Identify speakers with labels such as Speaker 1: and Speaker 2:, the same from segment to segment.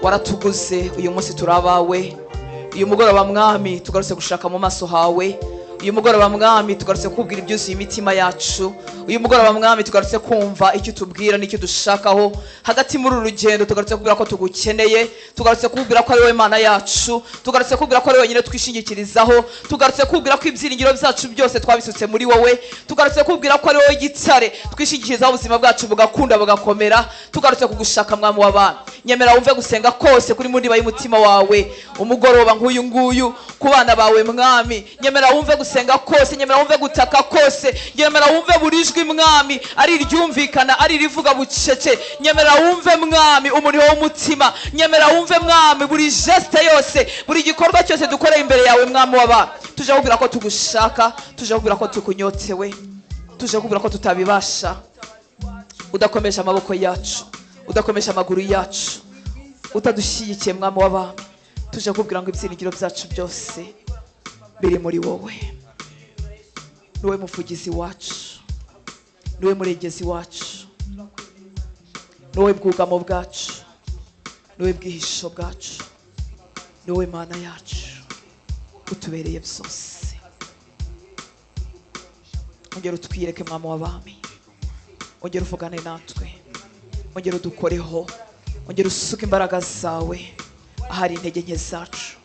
Speaker 1: Waratuguze, uyu munsi turabawe. Uyu mugoroba mwami tugarutse gushaka mu maso hawe. Uyu mugoroba mwami tugarutse kubwira ibyuzuye imitima yacu. Uyu mugoroba mwami tugarutse kumva icyo tubwira n'icyo dushakaho. Hagati muri uru rugendo tugarutse kubwira ko tugukeneye, tugarutse kubwira ko ari wowe Mana yacu, tugarutse kubwira ko ari wenyine twishingikirizaho, tugarutse kubwira ko ibyiringiro byacu byose twabisutse muri wowe, tugarutse kubwira ko ari wowe gitare twishingikirizaho ubuzima bwacu bugakunda bugakomera. Tugarutse kugushaka mwami w'abana. Nyemera wumve gusenga kose kuri muri y'umutima wawe umugoroba nk'uyu nguyu ku bana bawe mwami. Nyemera wumve gusenga kose, nyemera wumve gutaka kose, nyemera wumve buri jwi mwami, ari iryumvikana ari rivuga bucece. Nyemera wumve mwami umuriro w'umutima, nyemera wumve mwami buri geste yose, buri gikorwa cyose dukoreye imbere yawe mwami w'abana. Tuje kubwira ko tugushaka, tuje kubwira ko tukunyotewe, tuje kubwira ko tutabibasha. Udakomeje amaboko yacu, udakomeje amaguru yacu, utadushyigikiye mwami w'abami, tuje kubwira ngo ibyiringiro byacu byose biri muri wowe. Niwe muvugizi wacu, niwe murengezi wacu, niwe bwugamo bwacu, niwe bwihisho bwacu, niwe Mana yacu utubereye byose. Ongera utwiyereke mwami w'abami, ongera uvugane natwe, ongera udukoreho, ongera usuke imbaraga zawe ahari intege nke zacu,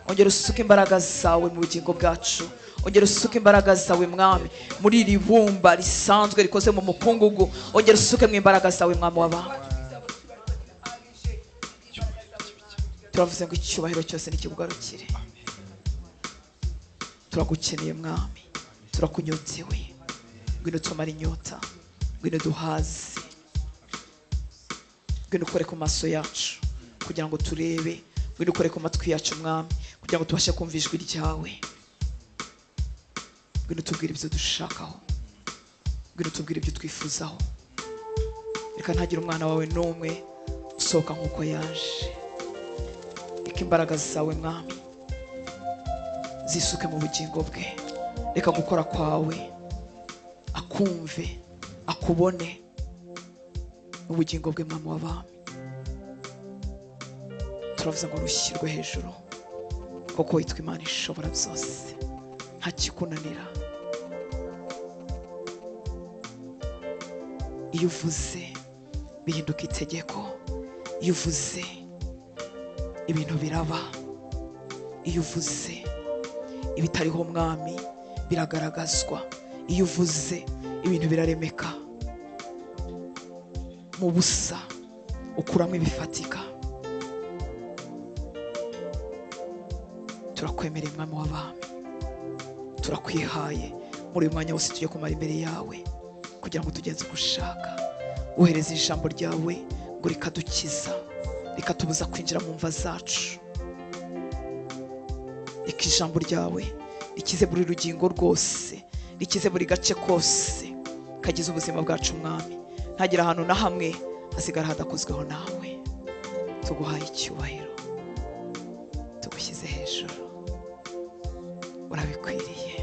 Speaker 1: ongera usuke imbaraga zawe mu bugingo bwacu, ongera usuke imbaraga zawe mwami muri iri bumba risanzwe rikoze mu mukungugu, ongera usuke mu imbaraga zawe mwami w'abami. Turavuze ngo icyubahiro cyose nikikugarukire. Turagukeneye mwami, turakunyotewe. Ngwino tumare inyota, ngwino duhaze, ngwino ukore ku maso yacu kugira ngo turebe, ngwino ukore ku matwi yacu mwami kugira ngo tubashe kumva ijwi ryawe. Ngwino tubwire ibyo dushakaho, ngwino tubwire ibyo twifuzaho. Reka ntagire umwana wawe n'umwe usohoka nk'uko yaje. Reka imbaraga zawe mwami zisuke mu bugingo bwe. Reka gukora kwawe akumve, akubone mu bugingo bwe mwami w'abami. Turavuze ngo rushyirwe hejuru kuko witwa Imana ishobora byose, nta kikunanira. Iyo uvuze bihinduka itegeko, iyo uvuze ibintu biraba, iyo uvuze ibitariho mwami biragaragazwa, iyo uvuze ibintu biraremeka. Mu busa ukuramo ibifatika. Turakwemereye mwami w'abami, turakwihaye muri uyu mwanya wose tugiye kumara imbere yawe kugira ngo tugenze uko ushaka. Wohereze ijambo ryawe ngo rikadukiza, rikatubuza kwinjira mu mva zacu. Reka ijambo ryawe rikize buri rugingo rwose, rikize buri gace kose kagize ubuzima bwacu mwami. Ntagira ahantu na hamwe hasigara hadakozweho nawe. Tuguhaye icyubahiro, tugushyize hejuru, urabikwiriye.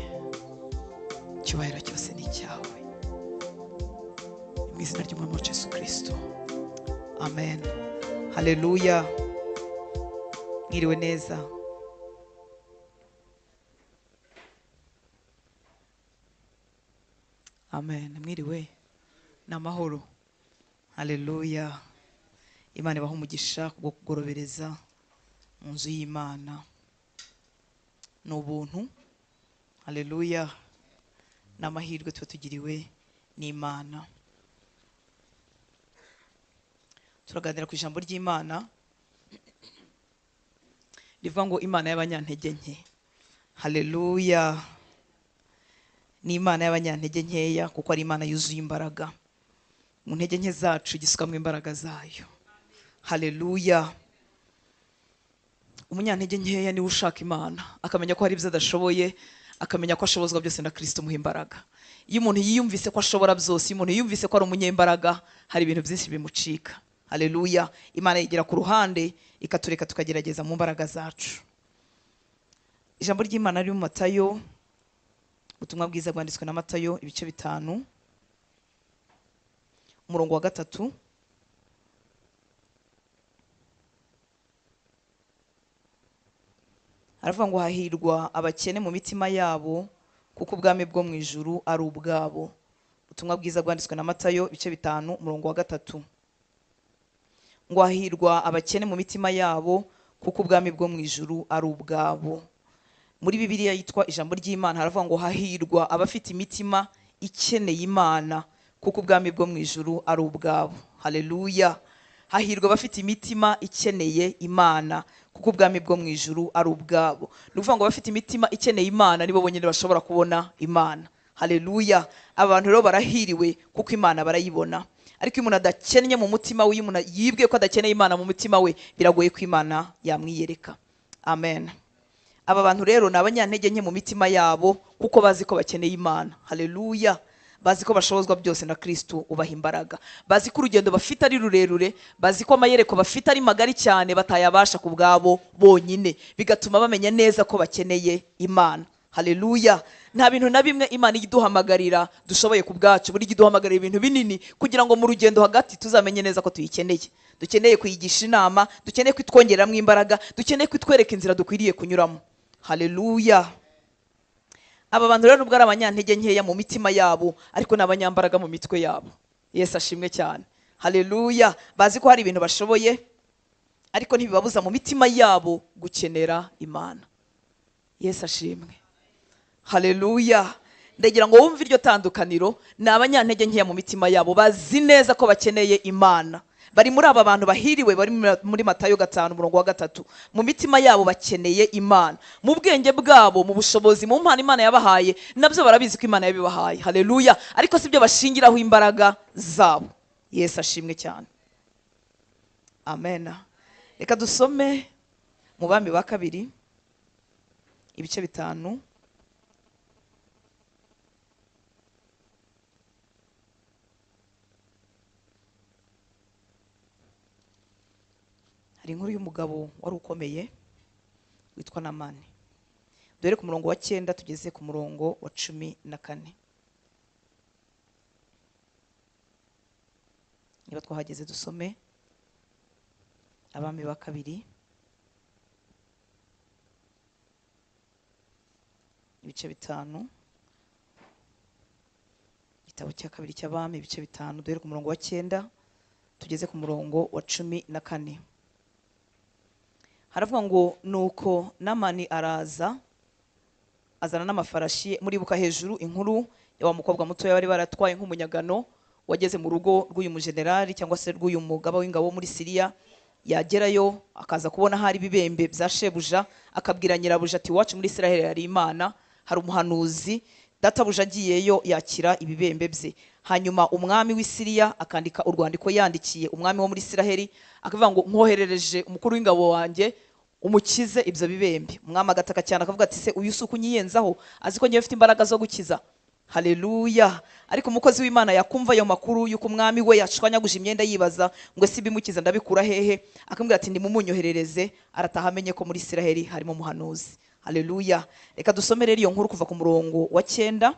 Speaker 1: Icyubahiro cyose ni icyawe. Mu izina ry'Umwami wacu Yesu Kristo, amen. Haleluya. Mwiriwe neza. Amen. Mwiriwe n'amahoro. Haleluya. Imana ibahe umugisha kubwo kugorobereza mu nzu y'Imana. Ni ubuntu. Haleluya. N'amahirwe tuba tugiriwe n'Imana. Turaganira ku ijambo ry'Imana rivuga ngo Imana y'abanyantege nke. Haleluya. Ni Imana y'abanyantege nkeya kuko ari Imana yuzuye imbaraga. Mu ntege nke zacu igisukamwe imbaraga zayo. Haleluya. Umunyantege nkeya niwe ushaka Imana, akamenya ko hari ibyo adashoboye, akamenya ko ashobozwa byose na Kristo umuha imbaraga. Iyo umuntu yiyumvise ko ashobora byose, iyo umuntu yiyumvise ko ari umunyembaraga, hari ibintu byinshi bimucika. Haleluya. Imana yigira ku ruhande ikatureka tukagerageza mu mbaraga zacu. Ijambo ry'Imana riri mu Matayo, ubutumwa bwiza bwanditswe na Matayo ibice 5 umurongo wa 3 Aravuga ngo hahirwa abakene mu mitima yabo, kuko ubwami bwo mu ijuru ari ubwabo. Ubutumwa bwiza bwanditswe na Matayo ibice 5 umurongo wa 3. Ngo hahirwa abakene mu mitima yabo, kuko ubwami bwo mu ijuru ari ubwabo. Muri Bibiliya yitwa Ijambo ry'Imana haravuga ngo hahirwa abafite imitima ikeneye Imana, kuko ubwami bwo mu ijuru ari ubwabo. Haleluya. Hahirwa abafite imitima ikeneye Imana, kuko ubwami bwo mu ijuru ari ubwabo. Ni ukuvuga ngo abafite imitima ikeneye Imana nibo bonyine bashobora kubona Imana. Haleluya. Abantu rero barahiriwe kuko Imana barayibona. Ariko iyo umuntu adakennye mu mutima we, iyo umuntu yibwiye ko adakeneye Imana mu mutima we, biragoye ko Imana yamwiyereka. Amen. Aba bantu rero ni abanyantege nke mu mitima yabo, kuko bazi ko bakeneye Imana. Haleluya. Bazi ko bashobozwa byose na Kristo ubaha imbaraga. Bazi ko urugendo bafite ari rurerure, bazi ko amayereko bafite ari magari cyane batayabasha ku bwabo bonyine, bigatuma bamenya neza ko bakeneye Imana. Haleluya. Nta bintu na bimwe Imana iduhamagarira dushoboye ku bwacu, buri iduhamagarira ibintu binini kugira ngo mu rugendo hagati tuzamenye neza ko tuyikeneye. Dukeneye kuyigisha inama, dukeneye kwitwongeramo imbaraga, dukeneye kwitwereka inzira dukwiriye kunyuramo. Haleluya. Aba bantu rero nubwo ari abanyantege nkeya mu mitima yabo, ariko ni abanyambaraga mu mitwe yabo. Yesu ashimwe cyane. Haleluya. Bazi ko hari ibintu bashoboye, ariko ntibibabuza mu mitima yabo gukenera Imana. Yesu ashimwe. Haleluya. Ndagira ngo wumve iryo tandukaniro. Ni abanyantege nkeya mu mitima yabo, bazi neza ko bakeneye Imana. Bari muri aba bantu bahiriwe bari muri Matayo 5 umurongo wa 3. Mu mitima yabo bakeneye Imana. Mu bwenge bwabo, mu bushobozi, mu mpano Imana yabahaye, nabyo barabizi ko Imana yabibahaye. Haleluya. Ariko sibyo bashingiraho imbaraga zabo. Yesu ashimwe cyane. Amen. Reka dusome mu Bami ba kabiri ibice 5. Hari inkuru y'umugabo wari ukomeye witwa Namani. Dore ku murongo wa 9 tugeze ku murongo wa 14. Niba twahageze dusome Abami ba kabiri ibice 5, igitabo cya kabiri cy'Abami ibice 5, dore ku murongo wa 9 tugeze ku murongo wa 14. Haravuga ngo nuko Namani araza azana n'amafarashi. Muribuka hejuru inkuru ya wa mukobwa muto bari baratwaye nk'umunyagano wageze mu rugo rw'uyu mugenerali cyangwa se rw'uyu mugaba w'ingabo muri Siriya. Yagerayo akaza kubona hari ibibembe bya shebuja, akabwira nyirabuja ati wacu muri Israel hari Imana, hari umuhanuzi. Databuja agiyeyo yakira ibibembe bye. Hanyuma umwami w'i Siriya akandika urwandiko yandikiye umwami wo muri Israel, akavuga ngo nkoherereje umukuru w'ingabo wanjye umukize ibyo bibembe. Umwami agataka cyane akavuga ati se uyu suku nyiyenzaho, azi ko ngiye mfite imbaraga zo gukiza. Haleluya. Ariko umukozi w'Imana yakumva ayo makuru yuko umwami we yashwanyaguje imyenda, yibaza ngo se bimukiza ndabikura hehe? Akamubwira ati ndimumunyoherereze. Arataha amenye ko muri Israel harimo umuhanuzi. Haleluya. Reka dusome rero iyo nkuru kuva ku murongo wa 9.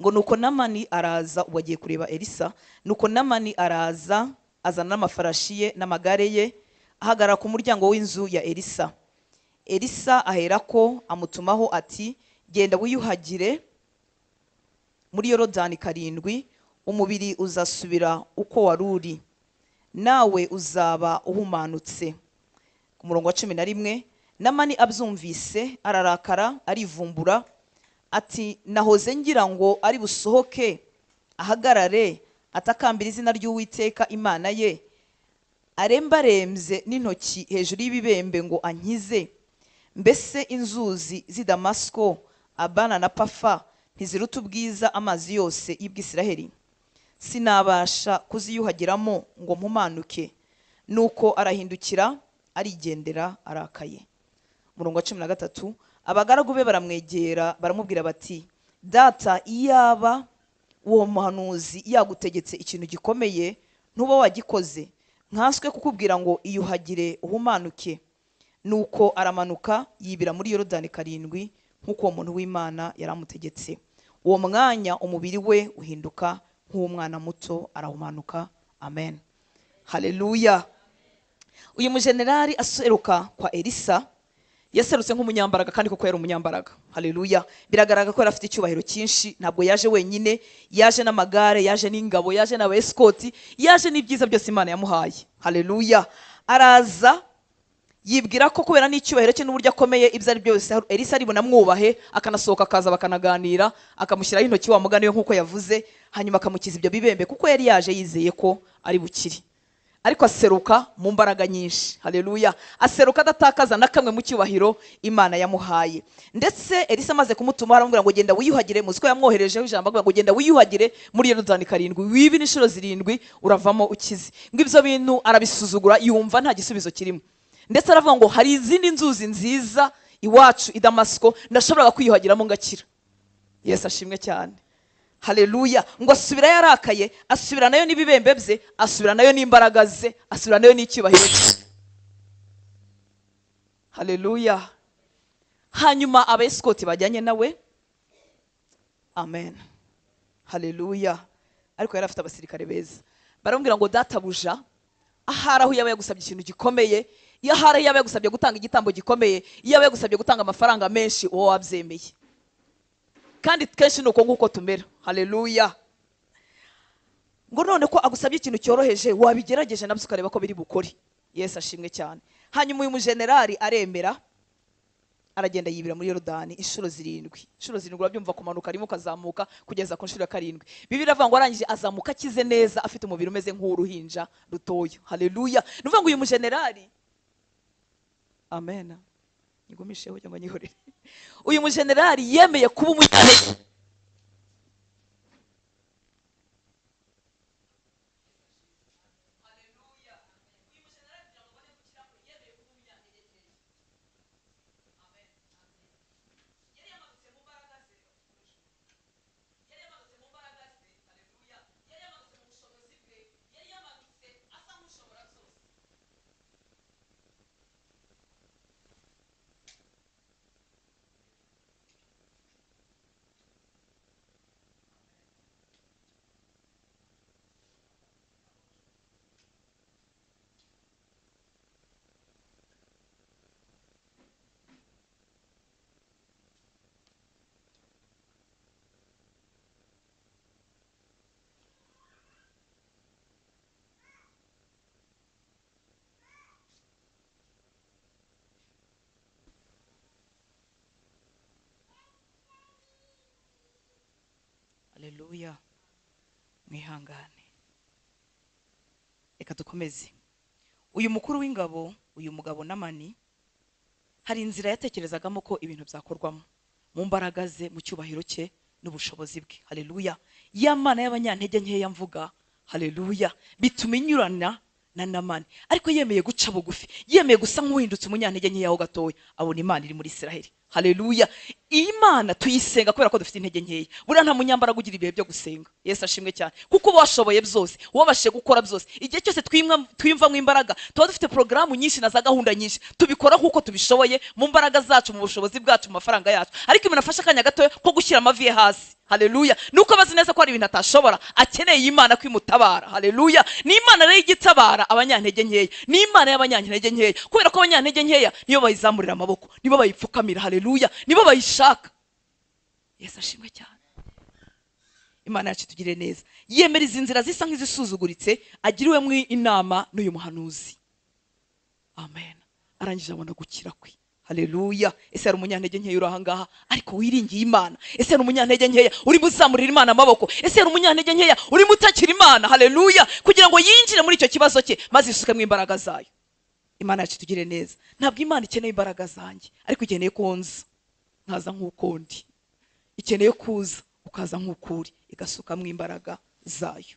Speaker 1: Ngo nuko Namani araza, ubu agiye kureba Elisa. Nuko Namani araza azana n'amafarashi ye n'amagare ye, ahagarara ku muryango w'inzu ya Elisa. Elisa aherako amutumaho ati genda wiyuhagire muri Yorodani 7, umubiri uzasubira uko wari uri, nawe uzaba uhumanutse. Ku murongo wa 11, Namani abyumvise ararakara arivumbura ati nahoze ngira ngo ari busohoke ahagarare atakambira izina ry'Uwiteka Imana ye, arembarembye n'intoki hejuru y'ibibembe ngo ankize. Mbese inzuzi z'i Damasiko, Abana na Pafa ntiziruta ubwiza amazi yose y'Ubwisiraheli? Sinabasha kuziyuhagiramo ngo mpumanuke. Nuko arahindukira arigendera arakaye. Umurongo wa 13, abagaragu be baramwegera baramubwira bati data, iyaba uwo muhanuzi yagutegetse ikintu gikomeye ntuba wagikoze, nkanswe kukubwira ngo iyuhagire uhumanuke. Nuko aramanuka yibira muri Yorodani 7 nkuko uwo muntu w'Imana yaramutegetse. Uwo mwanya umubiri we uhinduka nk'umwana muto, arahumanuka. Amen. Haleluya. Uyu mugenerali aseruka kwa Elisa Yaserutse nk'umunyambaraga kandi koko yari umunyambaraga. Haleluya. Biragaragara ko yari afite icyubahiro cyinshi, ntabwo yaje wenyine, yaje n'amagare, yaje n'ingabo, yaje n'aba escort, yaje n'ibyiza byose Imana yamuhaye. Haleluya. Araza yibwira ko kubera n'icyubahiro cye n'uburyo akomeye ibyo ari byose Elisa ari bunamwubahe, akanasohoka akaza bakanaganira, akamushyiraho intoki wa mugani we nk'uko yavuze, hanyuma akamukiza ibyo bibembe kuko yari yaje yizeye ko ari bukire. Ariko aseruka mu mbaraga nyinshi. Haleluya. Aseruka adatakaza na kamwe mu cyubahiro Imana yamuhaye. Ndetse Elisa amaze kumutuma aramubwira ngo genda wiyuhagire, muzi ko yamwoherejeho ijambo avuga ngo genda wiyuhagire muri Yorodani 7, wibe inshuro 7 uravamo ukize. Ngo ibyo bintu arabisuzugura, yumva nta gisubizo kirimo. Ndetse aravuga ngo hari izindi nzuzi nziza iwacu i Damasiko ndashoboraga kwiyuhagiramo ngakira. Yesu ashimwe cyane. Haleluya. Ngo asubira yarakaye, asubira nayo n'ibibembe bye, asubira nayo n'imbaraga ze, asubira nayo n'icyubahiro cye. Haleluya. Hanyuma abesikoti bajyanye nawe. Amen. Haleluya. Ariko yari afite abasirikare beza. Baramubwira ngo databuja, ahari aho yaba yagusabye ikintu gikomeye, iyo ahari yaba yagusabye gutanga igitambo gikomeye, iyo yaba yagusabye gutanga amafaranga menshi, uwo wabyemeye. Kandi kenshi nuko nguko tumera. Haleluya. Ngo none ko agusabye ikintu cyoroheje, wabigerageje nabyo ukareba ko biri bukore. Yesu ashimwe cyane. Hanyuma uyu mujenerali aremera, aragenda yibira muri Yorodani inshuro 7. Inshuro 7 urabyumva, kumanuka arimo kazamuka kugeza ku nshuro ya 7. Bibiliya iravuga ngo arangije azamuka akize neza, afite umubiri umeze nk'uruhinja rutoya. Haleluya. Nuvuga ngo uyu mujenerali, amen, nigumisheho cyangwa nyihorere. Uyu mujenerali yemeye kuba umunyantege. Haleluya. Mwihangane. Reka dukomeze. Uyu mukuru w'ingabo, uyu mugabo Namani, hari inzira yatekerezagamo ko ibintu byakorwamo mu mbaraga ze, mu cyubahiro cye n'ubushobozi bwe. Haleluya. Ya Mana y'abanyantege nkeya mvuga, haleluya, bituma inyurana na Namani. Ariko yemeye guca bugufi, yemeye gusa nk'uhindutse umunyantege nkeya ho gatoya, abona Imana iri muri Isiraheli. Haleluya. Imana tuyisenga kubera ko dufite intege nkeya. Buriya nta munyambaraga ugira ibihe byo gusenga. Yesu ashimwe cyane. Kuko washoboye byose, wabashije gukora byose. Igihe cyose twimvamo imbaraga, tuba dufite programu nyinshi na za gahunda nyinshi. Tubikora kuko tubishoboye mu mbaraga zacu, mu bushobozi bwacu, mu mafaranga yacu. Ariko Imana afasha akanya gatoya ko gushyira amavi ye hasi. Haleluya. Nuko abazi neza ko hari ibintu atashobora, akeneye Imana kwimutabara. Haleluya. Ni Imana rero igitabara abanyantege nkeya. Ni Imana y'abanyantege nkeya. Kubera ko abanyantege nkeya niyo bayizamurira amaboko, nibo bayipfukamira. Haleluya. Nibo bayishaka. Yesu ashimwe cyane. Imana yacu itugirire neza. Yemera izi nzira zisa nk'izisuzuguritse, agiriwemo inama n'uyu muhanuzi. Amen. Arangije abona gukira kwe. Haleluya. Ese hari umunyantege nkeya uri ahangaha ariko wiringiye Imana? Ese hari umunyantege nkeya urimo uzamurira Imana amaboko? Ese hari umunyantege nkeya urimo utakira Imana? Haleluya. Kugira ngo yinjire muri icyo kibazo cye maze isukemo imbaraga zayo. Imana yacu itugirire neza. Ntabwo Imana ikeneye imbaraga zanjye, ariko ikeneye ko nza nkaza nk'uko ndi. Ikeneye kuza ukaza nk'uko uri, igasukamo imbaraga zayo.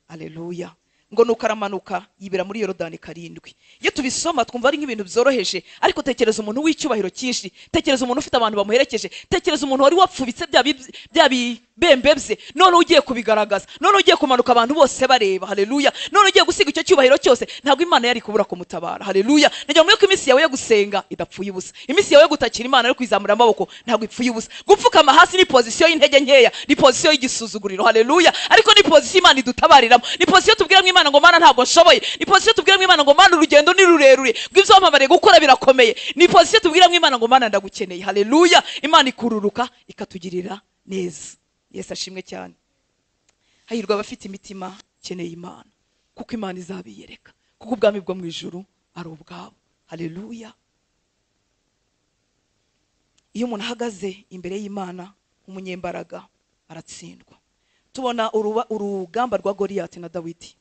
Speaker 1: Haleluya. Ngo nuko aramanuka yibera muri Yorodani 7. Iyo tubisoma twumva ari nk'ibintu byoroheje, ariko tekereza umuntu w'icyubahiro cyinshi, tekereza umuntu ufite abantu bamuherekeje, tekereza umuntu wari wapfubitse bya bibembe bye, none ugiye kubigaragaza, none ugiye kumanuka abantu bose bareba. Haleluya. None ugiye gusiga icyo cyubahiro cyose, ntabwo Imana yari kubura kumutabara. Haleluya. Nagira ngo ko iminsi yawe yo gusenga idapfuye ubusa, iminsi yawe yo gutakira Imana yo kwizamura amaboko ntabwo ipfuye ubusa. Gupfukama hasi ni position y'intege nkeya, ni position y'igisuzuguriro. Haleluya. Ariko ni position Imana idutabariramo, ni position tubwira Imana ngo Mana ntabwo nshoboye. Ni position tubwiramo Imana ngo Mana urugendo ni rurerure, ngo ibyo wampamariye gukora birakomeye. Ni position tubwiramo Imana ngo Mana ndagukeneye. Haleluya. Imana ikururuka ikatugirira neza. Yesu ashimwe cyane. Hahirwa abafite imitima ikeneye Imana, kuko Imana izabiyereka, kuko ubwami bwo mu ijuru ari ubwabo. Haleluya. Iyo umuntu ahagaze imbere y'Imana umunyembaraga aratsindwa. Tubona urugamba rwa Goliyati na Dawidi.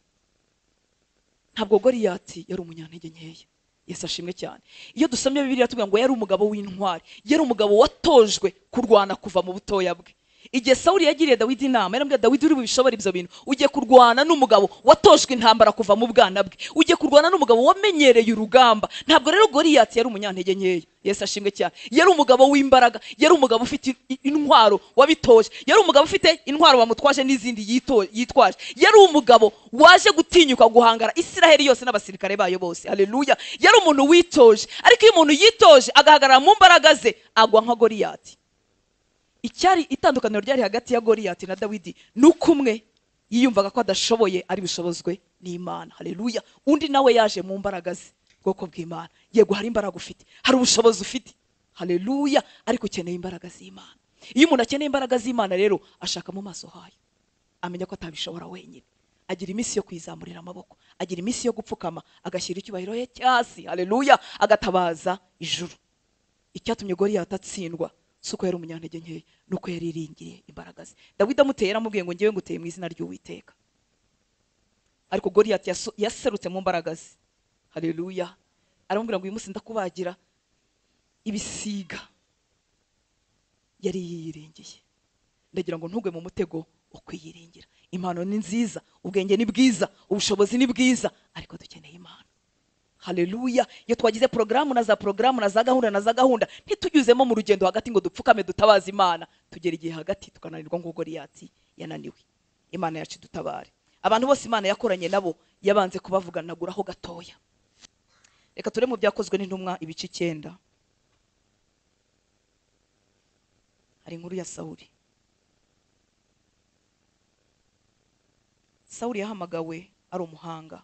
Speaker 1: Ntabwo Goliyati yari umunyantege nkeya. Yesu ashimwe cyane. Iyo dusomye Bibiliya tuvuga ngo yari umugabo w'intwari, yari umugabo watojwe kurwana kuva mu butoya bwe. Igihe Sawuli yagiriye Dawidi inama, yaramubwiye Dawidi uri bubishobora ibyo bintu, ugiye kurwana n'umugabo watojwe intambara kuva mu bwana bwe, ugiye kurwana n'umugabo wamenyereye urugamba. Ntabwo rero Goliyati yari umunyantege nkeya. Yesu ashimwe cyane. Yari umugabo w'imbaraga, yari umugabo ufite intwaro wabitoje, yari umugabo ufite intwaro bamutwaje n'izindi yitwaje, yari umugabo waje gutinyuka guhangara Isiraheli yose n'abasirikare bayo bose. Haleluya. Yari umuntu witoje. Ariko iyo umuntu yitoje agahagarara mu mbaraga ze agwa nka Goliyati. Icyari itandukaniro ryari hagati ya Goliyati na Dawidi nuko umwe yiyumvaga ko adashoboye ari bushobozwe n'Imana. Haleluya. Undi nawe yaje mu mbaraga ze, bwoko bw'Imana. Yego hari imbaraga ufite, hari ubushobozi ufite. Haleluya. Ariko ukeneye imbaraga z'Imana. Iyo umuntu akeneye imbaraga z'Imana rero ashaka mu maso hayo, amenya ko atabishobora wenyine. Agira iminsi yo kwizamurira amaboko, agira iminsi yo gupfukama, agashyira icyubahiro ye cyasi. Haleluya. Agatabaza ijuru. Icyatumye Goliyati atsindwa suko yari umunyantege nkeya, nuko yari iringiriye imbaraga ze. Dawidi amuteye yaramubwiye ngo ngewe nguteye mu izina ry'Uwiteka. Ariko Goliyati yaserutse mu mbaraga ze. Haleluya. Aramubwira ngo uyu munsi ndakubagira ibisiga. Yari yiringiye. Ndagira ngo ntugwe mu mutego wo kwiyiringira. Impano ni nziza, ubwenge ni bwiza, ubushobozi ni bwiza, ariko dukeneye Imana. Haleluya. Iyo twagize programu na za programu na za gahunda na za gahunda, ntitujyuzemo mu rugendo hagati ngo dupfukame dutabaza Imana, tugera igihe hagati tukananirwa ngo Goliyati yananiwe. Imana yacu dutabare. Abantu bose Imana yakoranye nabo yabanze kubavuganaguraho gatoya. Reka ture mu byakozwe n'intumwa ibice 9. Hari inkuru ya Sawuli. Sawuli yahamagawe ari umuhanga,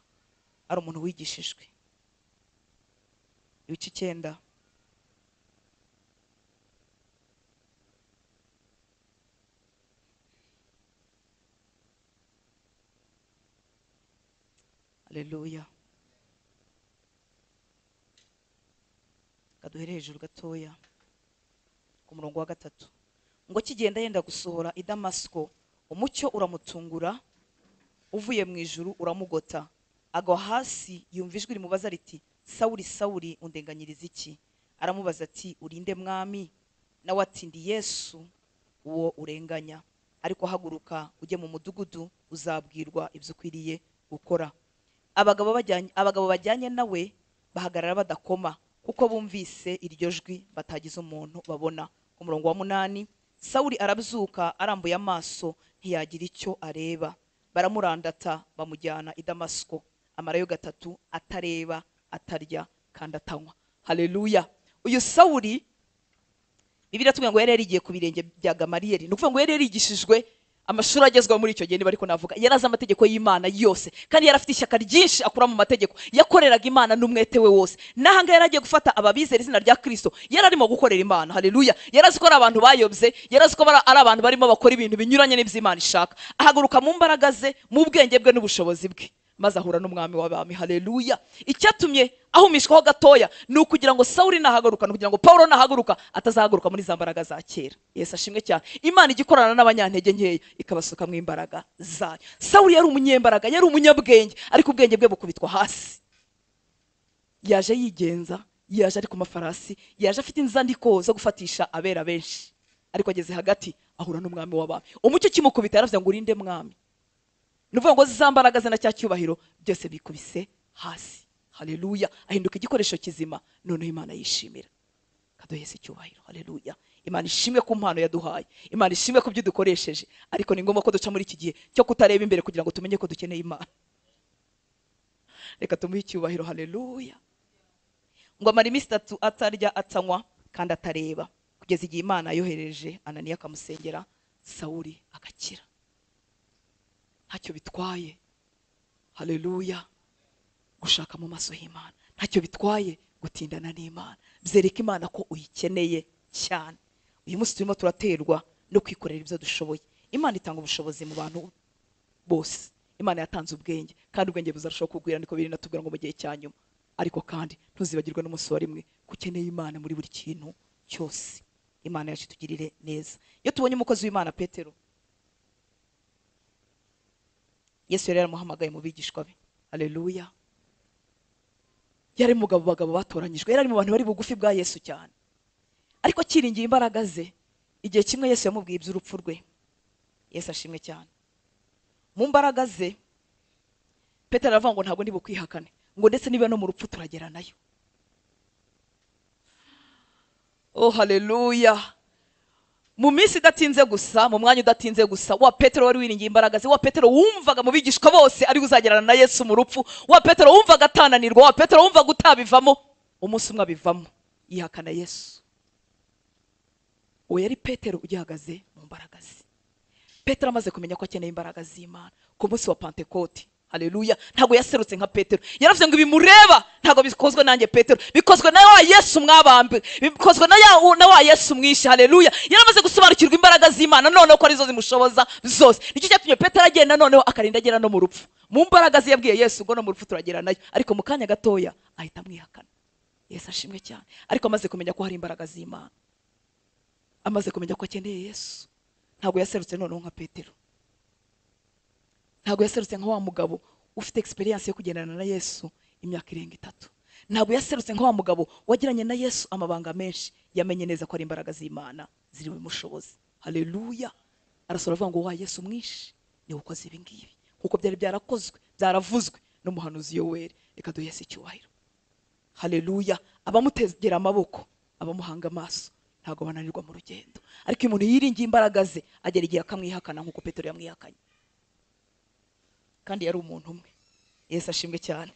Speaker 1: ari umuntu wigishijwe. Ibice 9. Haleluya. Kaduhere hejuru gatoya ku murongo wa 3. Ngo kigenda yenda gusohora i Damasiko, umucyo uramutungura uvuye mu ijuru uramugota, agwa hasi yumva ijwi rimubaza riti Sawuli, Sawuli, undenganyiriza iki? Aramubaza ati urinde mwami? Nawe ati ndi Yesu uwo urenganya. Ariko haguruka ujye mu mudugudu uzabwirwa ibyo ukwiriye gukora. Abagabo bajyanye nawe bahagarara badakoma, kuko bumvise iryo jwi batagize umuntu babona. Ku murongo wa 8, Sawuli arabyuka arambuye amaso ntiyagira icyo areba. Baramurandata bamujyana i Damasiko, amarayo 3 atareba, atarya kandi atanywa. Haleluya. Uyu Sawuli Bibiliya itubwira ngo yari yarigiye ku birenge bya Gamaliyeli. Ni ukuvuga ngo yari yarigishijwe amashuri agezweho muri icyo gihe, niba ariko navuga. Yari azi amategeko y'Imana yose, kandi yari afite ishyaka ryinshi akura mu mategeko. Yakoreraga Imana n'umwete we wose. N'ahangaha yari agiye gufata ababizera izina rya Kristo, yari arimo gukorera Imana. Haleluya. Yari azi ko ari abantu bayobye, yari azi ko ari abantu barimo bakora ibintu binyuranye n'ibyo Imana ishaka. Ahaguruka mu mbaraga ze, mu bwenge bwe n'ubushobozi bwe, maze ahura n'umwami w'abami. Haleluya. Icyatumye ahumishwaho gatoya ni ukugira ngo Sawuli nahaguruka, ni ukugira ngo Paulo nahaguruka atazahaguruka muri za mbaraga za kera. Yesu ashimwe cyane. Imana igikorana n'abanyantege nkeya ikabasuka mu imbaraga zayo. Sawuli yari umunyembaraga, yari umunyabwenge, ariko ubwenge bwe bukubitwa hasi. Yaje yigenza, yaje ari ku mafarasi, yaje afite inzandiko zo gufatisha abera benshi, ariko ageze hagati ahura n'umwami w'abami. Umucyo kimukubita yaravuze ngo urinde mwami. Nuvuga ngo za mbaraga ze na cya cyubahiro byose bikubise hasi. Haleluya. Ahinduka igikoresho kizima, noneho Imana yishimira. Kaduhese icyubahiro. Haleluya. Imana ishimwe ku mpano yaduhaye, Imana ishimwe ku byo dukoresheje, ariko ni ngombwa ko duca muri iki gihe cyo kutareba imbere kugira ngo tumenye ko dukeneye Imana. Reka tumuhe icyubahiro. Haleluya. Ngo amara iminsi 3 atarya, atanywa kandi atareba, kugeza igihe Imana yohereje Ananiya akamusengera, Sawuli agakira. Ntacyo bitwaye Haleluya. Gushaka mu maso y'Imana ntacyo bitwaye, gutindana n'Imana byereka Imana ko uyikeneye cyane. Uyu munsi turimo turaterwa no kwikorera ibyo dushoboye. Imana itanga ubushobozi mu bantu bose. Imana yatanze ubwenge, kandi ubwenge buzarushaho kugwira, niko biri natubwira ngo mu gihe cya nyuma. Ariko kandi ntuzibagirwe n'umunsi wa rimwe ko ukeneye Imana muri buri kintu cyose. Imana yacu itugirire neza. Iyo tubonye umukozi w'Imana Petero, Yesu yari yaramuhamagaye mu bigishwa be. Haleluya. Yari mugabo bagabo batoranyijwe, yari mu bantu bari bugufi bwa Yesu cyane, ariko akiringiye imbaraga ze. Igihe kimwe Yesu yamubwiye iby'urupfu rwe. Yesu ashimwe cyane. Mu mbaraga ze Petero aravuga ngo ntabwo ndi bukwihakane, ngo ndetse niba no mu rupfu turagera nayo. Oh haleluya. Mu minsi idatinze gusa, mu mwanya udatinze gusa, wa Petero wari wiringiye imbaraga ze, wa Petero wumvaga mu bigishwa bose ari uzagerana na Yesu mu rupfu, wa Petero wumvaga atananirwa, wa Petero wumvaga utabivamo, umunsi umwe abivamo yihakana Yesu. Uwo yari Petero ugihagaze mu mbaraga ze. Petero amaze kumenya ko akeneye imbaraga z'Imana ku munsi wa Pentekote. Haleluya. Ntabwo yaserutse nka Petero. Yaravuze ngo ibimureba ntabwo bikozwe nanjye Petero, bikozwe na wa Yesu mwabambe, bikozwe na wa Yesu mwishe. Haleluya. Yaramaze gusobanukirwa imbaraga z'Imana noneho ko arizo zimushoboza zose. Nicyo cyatumye Petero agenda noneho akarinda agera no mu rupfu. Mu mbaraga ze yabwiye Yesu ngo no mu rupfu turagera nayo, ariko mu kanya gatoya ahita amwihakana. Yesu ashimwe cyane. Ariko amaze kumenya ko hari imbaraga z'Imana, amaze kumenya ko akeneye Yesu, ntabwo yaserutse noneho nka Petero. Ntabwo yaserutse nka wa mugabo ufite experience yo kugendana na Yesu imyaka irenga 3. Ntabwo yaserutse nka wa mugabo wagiranye na Yesu amabanga menshi, yamenye neza ko ari imbaraga z'Imana ziri bumushoboze. Haleluya. Arasora avuga ngo wa Yesu mwinshi ni ukoze ibi ngibi, kuko byari byarakozwe, byaravuzwe n'umuhanuzi Yoweri. Reka duhe Yesu icyubahiro. Haleluya. Abamutegera amaboko, abamuhanga amaso, ntabwo bananirwa mu rugendo. Ariko umuntu yiringiye imbaraga ze agera igihe akamwihakana nk'uko Petero yamwihakanye, kandi yari umuntu umwe. Yesu ashimwe cyane.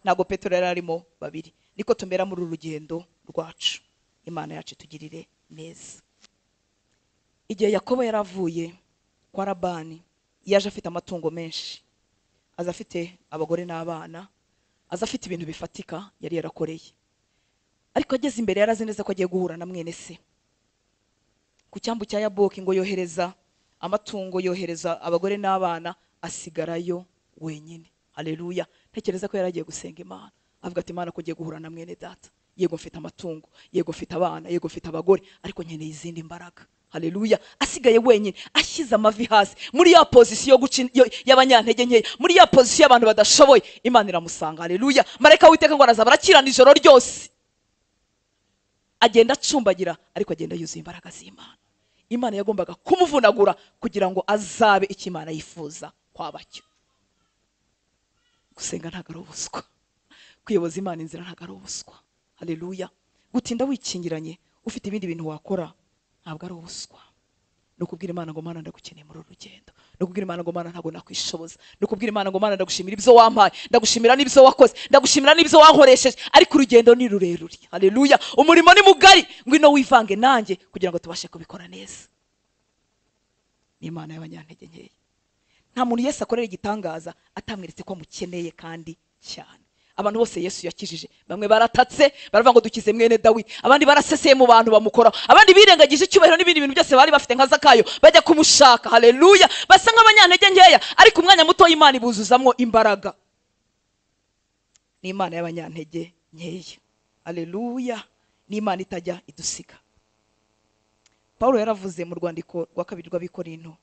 Speaker 1: Ntabwo Petero yari arimo babiri. Niko tumera muri uru rugendo rwacu. Imana yacu itugirire neza. Igihe Yakobo yaravuye kwa Labani, yaje afite amatungo menshi, aza afite abagore n'abana, aza afite ibintu bifatika yari yarakoreye. Ariko ageze imbere yarazi neza ko agiye guhura na mwene se. Ku cyambu cya Yaboki ngo yohereza amatungo, yohereza abagore n'abana, asigarayo wenyine. Haleluya. Ntekereza ko yaragiye gusenga Imana, avuga ati Imana ko ngiye guhura na mwene data, yego mfite amatungo, yego mfite abana, yego mfite abagore, ariko nkeneye izindi mbaraga. Haleluya. Asigaye wenyine, ashyize amavi hasi muri ya position y'abanyantege nkeya, muri ya position y'abantu badashoboye, Imana iramusanga. Haleluya. Marayika w'Uwiteka ngo araza barakirana ijoro ryose, agenda acumbagira, ariko agenda yuzuye imbaraga z'Imana. Imana yagombaga kumuvunagura kugira ngo azabe icyo Imana yifuza kwabacyo. Gusenga ntabwo ari ubuswa, kwiyoboza Imana inzira ntabwo ari ubuswa. Haleluya. Gutinda wikingiranye ufite ibindi bintu wakora ntabwo ari ubuswa. Ni ukubwira Imana ngo Mana ndagukeneye muri uru rugendo, ni ukubwira Imana ngo Mana ntabwo nakwishoboza, ni ukubwira Imana ngo Mana ndagushimira ibyo wampaye, ndagushimira n'ibyo wakoze, ndagushimira n'ibyo wankoresheje, ariko urugendo ni rurerure. Haleluya. Umurimo ni mugari, ngwino wivange nanjye kugira ngo tubashe kubikora neza. Ni Imana y'abanyantege nkeya. Nta muntu Yesu akorera igitangaza atamweretse ko amukeneye kandi cyane. Abantu bose Yesu yakijije, bamwe baratatse baravuga ngo dukize mwene Dawidi, abandi baraseseye mu bantu bamukoraho, abandi birengagije icyubahiro n'ibindi bintu byose bari bafite nka Zakayo bajya kumushaka. Haleluya. Basa nk'abanyantege nkeya, ariko umwanya muto Imana ibuzuzamwo imbaraga. Ni Imana y'abanyantege nkeya. Haleluya. Ni Imana itajya idusiga. Paulo yaravuze mu rwandiko rwa kabiri rw'Abikorinto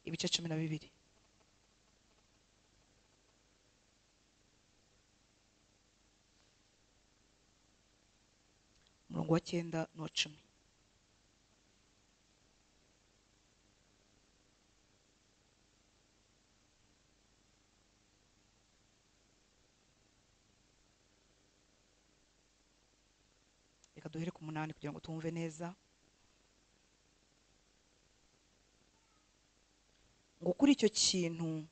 Speaker 1: ibice 12. Umurongo wa 9 n'uwa 10. Reka duhere ku 8 kugira ngo tumve neza. Ngo kuri icyo kintu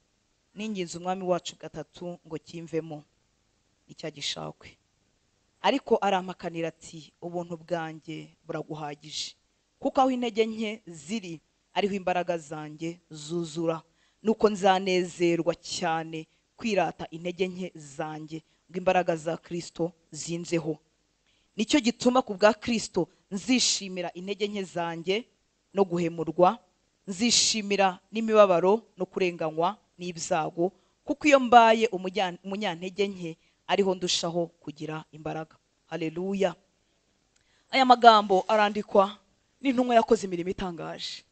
Speaker 1: ninginze umwami wacu gatatu ngo kimvemo icyagishakwe, ariko arampakanira ati ubuntu bwanjye buraguhagije, kuko aho intege nke ziri ariho imbaraga zanjye zuzura. Nuko nzanezerwa cyane kwirata intege nke zanjye, ngo imbaraga za Kristo zinzeho. Nicyo gituma ku bwa Kristo nzishimira intege nke zanjye no guhemurwa, nzishimira n'imibabaro no kurenganywa n'ibyago, kuko iyo mbaye umunyantege nke ariho ndushaho kugira imbaraga. Haleluya. Aya magambo arandikwa n'intumwa yakoze imirimo itangaje,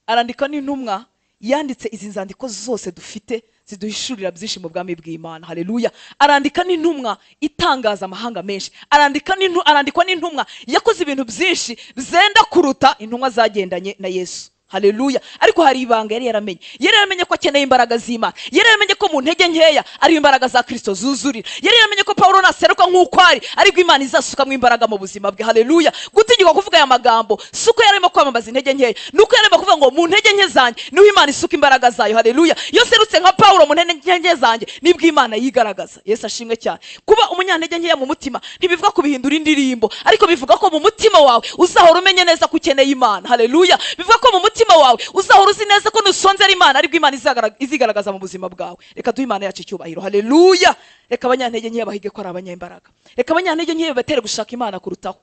Speaker 1: arandika n'intumwa yanditse izi nzandiko zose dufite ziduhishurira byinshi mu bwami bw'Imana. Haleluya. Arandika n'intumwa itangaza amahanga menshi, arandikwa n'intumwa yakoze ibintu byinshi byenda kuruta intumwa zagendanye na Yesu. Haleluya. Ariko hari ibanga yari yaramenye. Yari yaramenye ko akeneye imbaraga z'Imana. Yari yaramenye ko mu ntege nkeya ari imbaraga za Kristo zuzurira. Yari yaramenye ko Paulo naseruka nk'uko ari, ariko Imana izasukamo imbaraga mu buzima bwe. Haleluya. Gutinyuka kuvuga aya magambo suko yarimo kwamamaza intege nkeya, nuko yarimo kuvuga ngo mu ntege nke zanjye niho Imana isuka imbaraga zayo. Haleluya. Iyo serutse nka Paulo mu ntege nke zanjye nibwo Imana yigaragaza. Yesu ashimwe cyane. Kuba umunyantege nkeya mu mutima ntibivuga kubihindura indirimbo, ariko bivuga ko mu mutima wawe uzahora umenye neza ko ukeneye Imana. Haleluya. Bivuga ko mu mutima wawe uzahora uzi neza ko nusonzera Imana ariko Imana izigaragaza mu buzima bwawe. Reka duhe Imana yacu icyubahiro. Haleluya. Reka abanyantege nke bahige ko ari abanyembaraga. Reka abanyantege nke batere gushaka Imana kurutaho.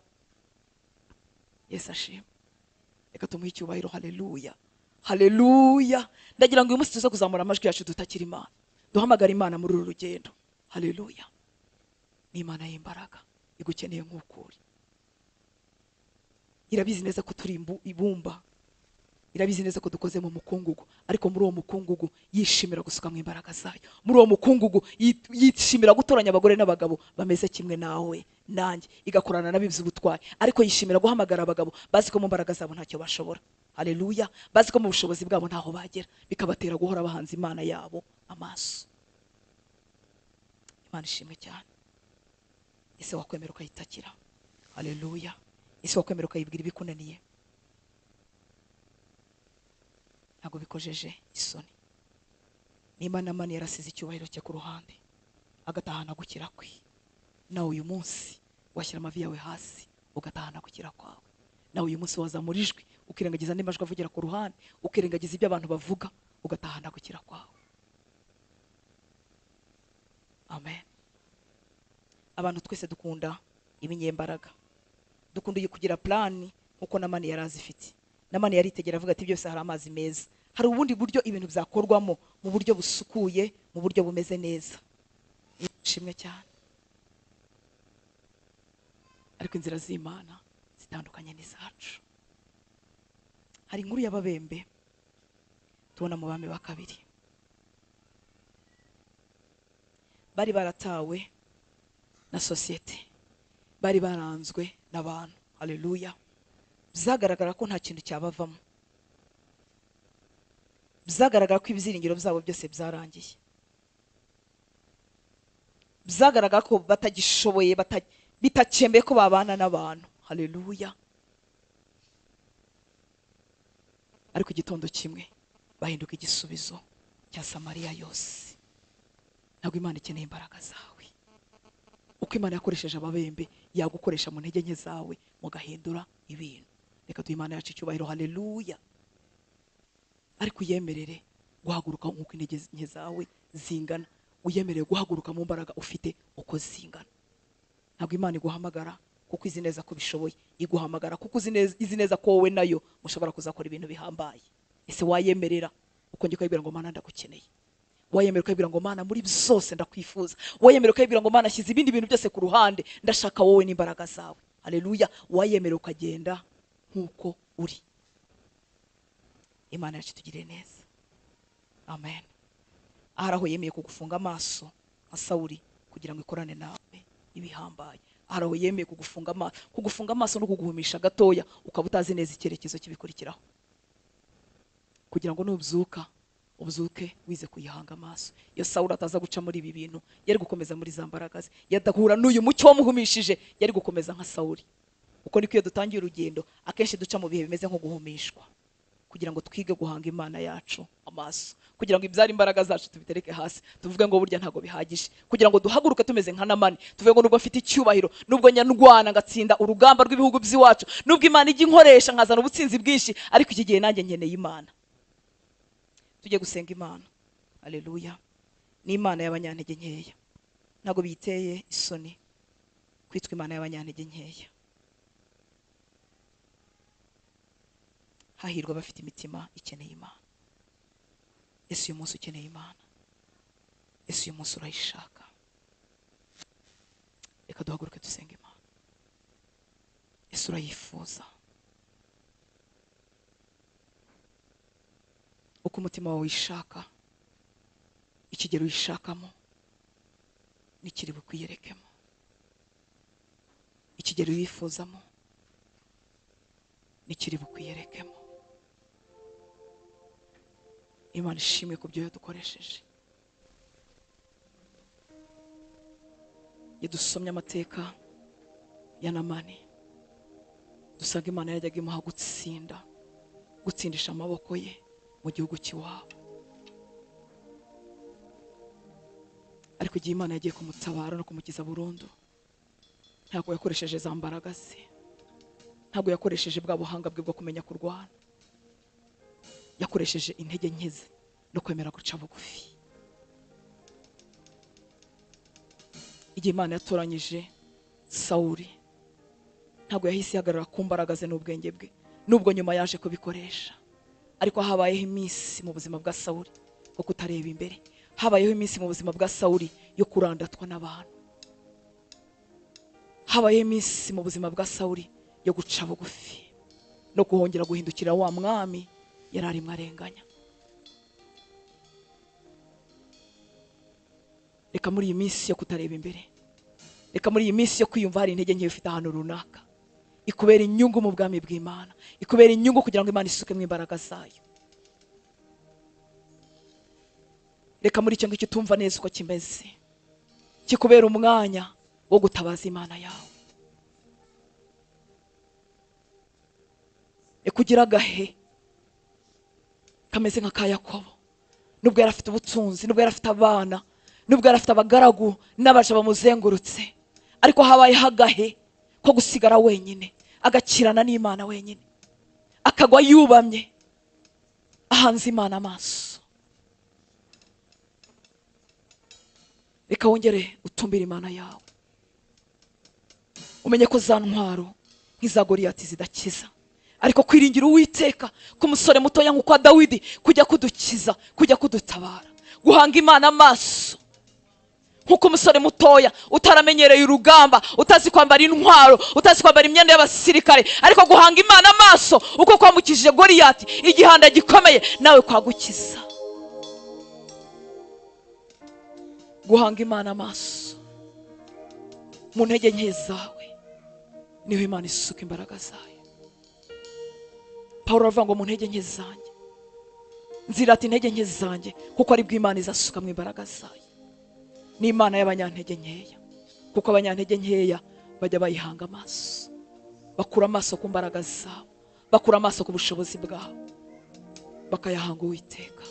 Speaker 1: Yesu ashimwe. Reka tumuhe icyubahiro. Haleluya. Haleluya. Ndagira ngo uyu munsi tuze kuzamura amajwi yacu dutakira Imana, duhamagara Imana muri uru rugendo. Haleluya. Ni Imana y'imbaraga igukeneye nk'ukuri. Irabizi neza ko turi ibumba, irabizi neza ko dukoze mu mukungugu, ariko muri uwo mukungugu yishimira gusuka mu imbaraga zayo. Muri uwo mukungugu yishimira gutoranya abagore n'abagabo bameze kimwe nawe nanjye, igakorana n'abizi ubutwari, ariko yishimira guhamagara abagabo bazi ko mu mbaraga zabo ntacyo bashobora. Haleluya. Bazi ko mu bushobozi bwabo ntaho bagera, bikabatera guhora bahanze Imana yabo amaso. Imana ishimwe cyane. Ese wakwemera ukayitakira? Haleluya. Ese wakwemera ukayibwira ibikunaniye? Ntabwo bikojeje isoni. Niba Namani yarasize icyubahiro cye ku ruhande agatahana gukira kwe, nawe uyu munsi washyira amavi yawe hasi ugatahana gukira kwawe. Nawe uyu munsi wazamura ijwi ukirengagiza andi majwi avugira ku ruhande, ukirengagiza ibyo abantu bavuga, ugatahana gukira kwawe. Amen. Abantu twese dukunda ibinyembaraga, dukunda kugira plani nkuko Namani yari azifite. Namani yaritegera avuga ati byose hari amazi meza, hari ubundi buryo ibintu byakorwamo mu buryo busukuye, mu buryo bumeze neza. Ishimwe cyane. Ariko inzira z'Imana zitandukanye n'izacu. Hari inkuru y'ababembe tubona mu bami ba kabiri. Bari baratawe na sosiyete, bari baranzwe n'abantu. Haleluya. Byagaragara ko nta kintu cyabavamo, byagaragara ko ibyiringiro byabo byose byarangiye, byagaragara ko batagishoboye, bitakemeye ko babana n'abantu. Haleluya. Ariko igitondo kimwe bahinduka igisubizo cya Samariya yose. Ntabwo Imana ikeneye imbaraga zawe. Uko Imana yakoresheje ababembe, yagukoresha mu ntege nke zawe mugahindura ibintu. Reka duhe Imana yacu icyubahiro. Haleluya. Ariko uyemerere guhaguruka nk'uko intege nke zawe zingana, uyemerere guhaguruka mu mbaraga ufite uko zingana. Ntabwo Imana iguhamagara kuko izi neza ko bishoboye, iguhamagara kuko izi neza ko wowe nayo mushobora kuzakora ibintu bihambaye. Ese wayemerera ukongera ukayibwira ngo Mana ndagukeneye? Wayemera ukayibwira ngo Mana muri byose ndakwifuza? Wayemera ukayibwira ngo Mana shyize ibindi bintu byose ku ruhande, ndashaka wowe n'imbaraga zawe? Haleluya. Wayemera ukagenda nkuko uri. Imana yacu itugirire neza. Amen. Ahari aho yemeye kugufunga amaso nka Sawuli kugira ngo ikorane nawe ibihambaye. Ahari aho yemeye kugufunga amaso, kugufunga amaso no kuguhumisha gatoya ukaba utazi neza icyerekezo kibikurikiraho, kugira ngo nubyuka ubyuke wize kuyihanga amaso. Iyo Sawuli ataza guca muri ibi bintu, yari gukomeza muri za mbaraga ze, yadahura n'uyu mucyo wamuhumishije, yari gukomeza nka Sawuli. Uko niko iyo dutangiye urugendo akenshi duca mu bihe bimeze nko guhumishwa, kugira ngo twige guhanga Imana yacu amaso, kugira ngo ibyari imbaraga zacu tubitereke hasi, tuvuge ngo burya ntago bihagije, kugira ngo duhaguruke tumeze nka Namani, tuvuge ngo nubwo mfite icyubahiro, nubwo nyandwana ngatsinda urugamba rw'ibihugu by'iwacu, nubwo Imana ijya inkoresha nkazana ubutsinzi bwinshi, ariko iki gihe nanjye nkeneye Imana. Tujye gusenga Imana. Haleluya. Ni Imana y'abanyantege nkeya. Ntabwo biteye isoni kwitwa Imana y'abanyantege nkeya. Hahirwa abafite imitima ikeneye Imana. Ese uyu munsi ukeneye Imana? Ese uyu munsi urayishaka? Reka duhaguruke dusenge Imana. Ese urayifuza? Uko umutima wawe wishaka, ikigero wishakamo nikiri bukwiyerekemo. Ikigero wifuzamo nikiri bukwiyerekemo. Imana ishimwe ku byo yadukoresheje. Iyo dusomye amateka ya Namani, dusanga Imana yajyaga imuha gutsinda, gutsindisha amaboko ye mu gihugu cy'iwabo. Ariko igihe Imana yagiye kumutabara no kumukiza burundu, ntabwo yakoresheje za mbaraga ze, ntabwo yakoresheje bwa buhanga bwe bwo kumenya kurwana. Yakoresheje intege nke ze no kwemera guca bugufi. Igihe Imana yatoranyije Sawuli, ntabwo yahise ihagarara ku mbaraga ze n'ubwenge bwe, nubwo nyuma yaje kubikoresha. Ariko habayeho iminsi mu buzima bwa Sawuli bwo kutareba imbere. Habayeho iminsi mu buzima bwa Sawuli yo kurandatwa n'abantu. Habayeho iminsi mu buzima bwa Sawuli yo guca bugufi no guhongera guhindukira wa mwami yari arimo arenganya. Reka muri iyi minsi yo kutareba imbere, reka muri iyi minsi yo kwiyumva hari intege nke ufite ahantu runaka, ikubera inyungu mu bwami bw'Imana, ikubera inyungu kugira ngo Imana isukemo imbaraga zayo. Reka muri icyo ngicyo utumva neza uko kimeze, kikubera umwanya wo gutabaza Imana yawe. Reka ugire agahe kameze nka ka Yakobo, nubwo yari afite ubutunzi, nubwo yari afite abana, nubwo yari afite abagaragu n'abaja bamuzengurutse, ariko habayeho agahe ko gusigara wenyine, agakirana n'Imana wenyine, akagwa yubamye ahanze Imana amaso. Reka wongere utumbire Imana yawe, umenye ko za ntwaro nk'iza Goliyati zidakiza, ariko kwiringira Uwiteka k'umusore mutoya nk'uko Dawidi kujya kudukiza, kujya kudutabara. Guhanga Imana amaso nk'uko umusore mutoya utaramenyereye urugamba, utazi kwambara intwaro, utazi kwambara imyenda y'abasirikare, ariko guhanga Imana amaso uko kwamukijije Goliyati igihanda gikomeye, nawe kwagukiza. Guhanga Imana amaso mu ntege nke zawe niho Imana isuka imbaraga zayo. Pawulo aravuga ngo mu ntege nke zanjye nzirata intege nke zanjye, kuko ari bwo Imana izasuka mu imbaraga zayo. Ni Imana y'abanyantege nkeya, kuko abanyantege nkeya bajya bayihanga amaso, bakura amaso ku mbaraga zabo, bakura amaso ku bushobozi bwabo, bakayahanga Uwiteka.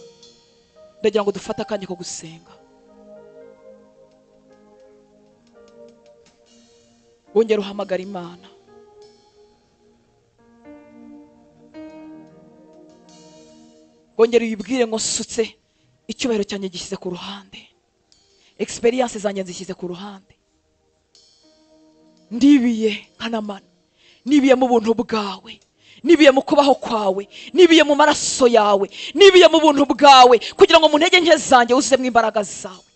Speaker 1: Ndagira ngo dufate akanya ko gusenga. Wongere uhamagara Imana. Wongere uyibwire ngo nsutse icyubahiro cyanjye gishyize ku ruhande, experience zanjye nzishyize ku ruhande, ndibiye nka Namani, nibiye mu buntu bwawe, nibiye mu kubaho kwawe, nibiye mu maraso yawe, nibiye mu buntu bwawe, kugira ngo mu ntege nke zanjye uzuzemo imbaraga zawe.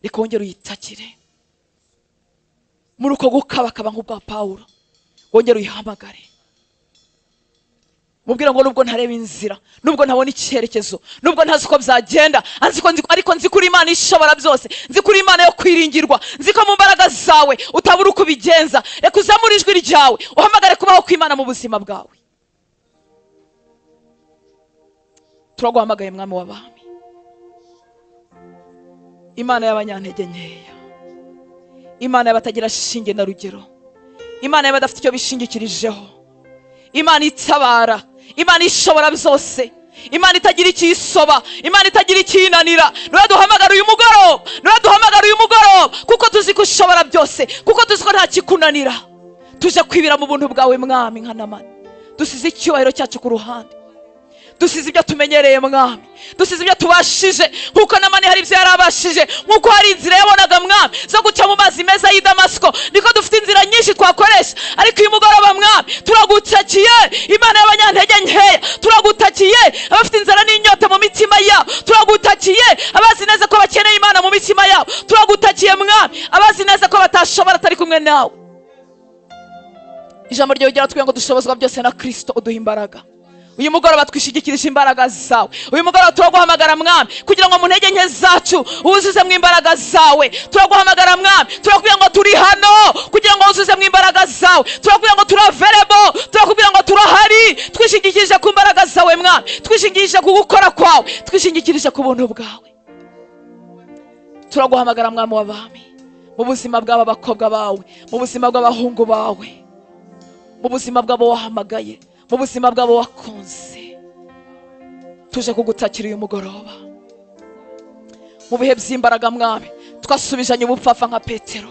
Speaker 1: Reka wongere uyitakire muri uko gukabakaba nk'ubwa Pawulo, wongere uyihamagare, mubwira ngo nubwo ntareba inzira, nubwo ntabona icyerekezo, nubwo ntazi uko byagenda, ariko nzi kuri Imana ishobora byose, nzi kuri Imana yo kwiringirwa, nzi ko mu mbaraga zawe utabura uko ubigenza. Reka uzamure ijwi ryawe uhamagare kubaho kw'Imana mu buzima bwawe. Turaguhamagaye Mwami w'abami, Imana y'abanyantege nkeya, Imana y'abatagira shinge na rugero, Imana y'abadafite icyo bishingikirijeho, Imana itabara, Imana ishobora byose, Imana itagira ikiyisoba, Imana itagira ikinanira. Nuraduhamagara uyu mugoroba, nuraduhamagara uyu mugoroba, kuko tuzi ko ushobora byose, kuko tuzi ko nta kikunanira. Tuje kwibira mu buntu bwawe Mwami nka Namani, dusize icyubahiro cyacu ku ruhande, Dusize ibyo tumenyereye mwami, dusize ibyo tubashije, nkuko Namani hari ibyo yarabashije, nkuko hari inzira yabonaga mwami zo guca mu mazi meza y'i Damasiko, niko dufite inzira nyinshi twakoresha. Ariko uyu mugoroba mwami turagutakiye, Imana y'abanyantege nkeya, turagutakiye abafite inzara n'inyota mu mitima yabo, turagutakiye abazi neza ko bakeneye Imana mu mitima yabo, turagutakiye mwami abazi neza ko batashobora atari kumwe nawe. Ijambo ryawe ryaratubwiye ngo dushobozwa byose na Kristo uduha imbaraga. Uyu mugoroba twishigikirije imbaraga zawe. Uyu mugoroba turaguhamagara mwami kugira ngo mu ntege nke zacu wuzuze mu imbaraga zawe. Turaguhamagara mwami, turakubwira ngo turi hano kugira ngo wuzuze mu imbaraga zawe. Turakubwira ngo turi available, turakubwira ngo turahari. Twishingikirije ku mbaraga zawe mwami, twishingikirije ku gukora kwawe, twishingikirije ku buntu bwawe. Turaguhamagara mwami w'abami, mu buzima bw'aba bakobwa bawe, mu buzima bw'abahungu bawe, mu buzima bw'abo wahamagaye, mu buzima bwabo wakunze. Tuje kugutakira uyu mugoroba mu bihe by'imbaraga mwami, twasubijanye ubupfapfa nka Petero,